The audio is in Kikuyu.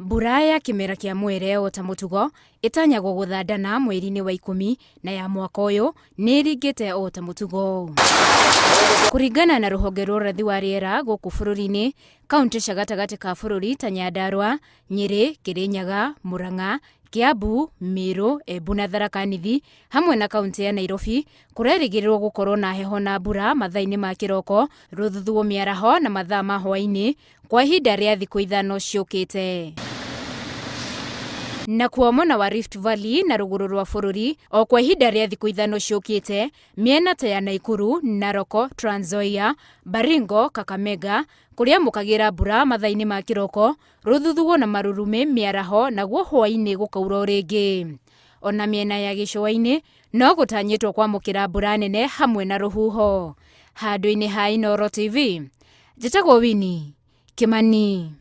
Mbura ya kĩmera kĩa mwere o ta mũtugo ĩtanyagwo gũthandana mweri-inĩ wa ikũmi na ya mwaka ũyũ nĩ ĩringĩte o ta mũtugo. Kũringana na rũhonge rwa ũrathi wa rĩera gũkũ bũrũri-inĩ, kauntĩ cia gatagatĩ ka bũrũri ta Nyandarua, Nyĩrĩ, Kĩrĩnyaga, Mũrang'a, Kiambu, Meru, Embu na Tharaka Nithi hamwe na kauntĩ ya Nairobi kũrerĩgĩrĩrwo gũkorwo na heho na mbura mathaa-inĩ ma kĩroko, rũthuthuũ mĩaraho na mathaa ma hwaĩ-inĩ kwa ihinda rĩa thikũ ithano ciũkĩte. Nakuo mwena wa Rift Valley na rũgũrũ rwa bũrũri o kwa ihinda rĩa thikũ ithano ciũkĩte, mĩena ta ya Naikuru, Narok, Trans Nzoia, Baringo, Kakamega kũrĩamũkagĩra mbura mathaa-inĩ ma kĩroko, rũthuthuũ na marurumĩ mĩaraho naguo hwaĩ-inĩ gũkaura o rĩngĩ. Ona mĩena ya gĩcũa-inĩ no gũtanyĩtwo kwamũkĩra mbura nene hamwe na rũhuho. Handũ-inĩ ha Inooro TV, njĩtagwo Winnie Kimani.